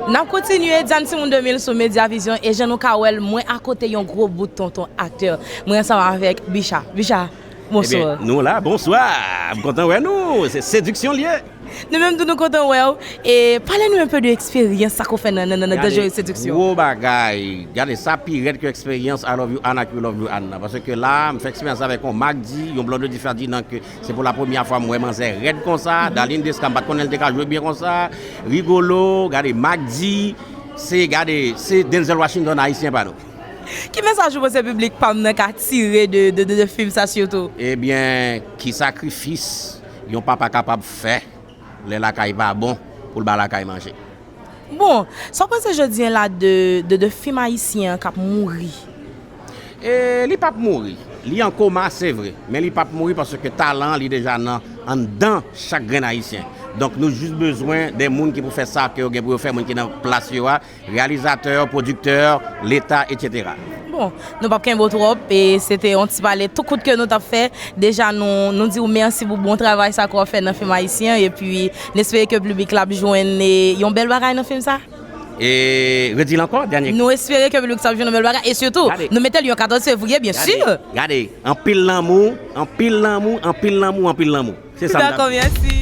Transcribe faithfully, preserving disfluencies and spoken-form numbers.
N ap kontinye Djann Timoun de mil sou Media Vision e jan nou ka wè l, mwen akote yon gwo bout tonton aktè. Mwen ansanm avèk Bicha. Bicha, bonswa. Ebyen, nou la, bonswa. M kontan wè nou. Se sediksyon l ye. Nou menm tou nou kontan wè w. E pale nou enpe de eksperyans sa k ou fè nan nan nan nan Danjere Sediksyon. Gwo bagay. Gade sa pi rèd ke eksperyans I Love You Anna ke Love You Anna. Paske la, m fè eksperyans avèk yon Magdi, yon Blondedy Ferdinand ke se pou la premyè fwa m wè manzè rèd konsa. Darline Desca, m pa t konnen l te ka jwe byen konsa. Rigolo, gade Magdi, se gade, se Denzel Washington ayisyen pa nou. Ki mesaj ou panse piblik pa m nan ka tire de de de de fim sa sitou? Ebyen, ki sakrifis yon papa kapab fè lè lakay pa bon pou l ba lakay manje? Bon, sa w panse jodi a la de de de fim ayisyen an k ap mouri? E li p ap mouri. Li an koma, se vre, men li p ap mouri paske talan an li deja nan anndan chak grenn ayisyen. Donk nou jis bezwen de moun ki pou fè sa ke yo gen pou yo fè, moun ki nan plas yo a, reyalizatè, pwodiktè, Leta, etsetera. Bon, nou p ap kenbe w twòp, e se te yon ti pale tou kout ke nou t ap fè. Deja nou nou di w mèsi pou bon travay sa ke w ap fè nan fim ayisyen, epi n espere ke piblik la ap jwenn e, yon bèl bagay nan fim sa. E redi l ankò, dènye. Nou espere ke piblik sa ap jwenn yon bèl bagay, e sitou, Gade. Nou mete l yon katòz fevriye, byen Gade, si. Gade, anpil lanmou, anpil lanmou, anpil lanmou, anpil lanmou. Se sa m t ap Dakò, di. Mèsi.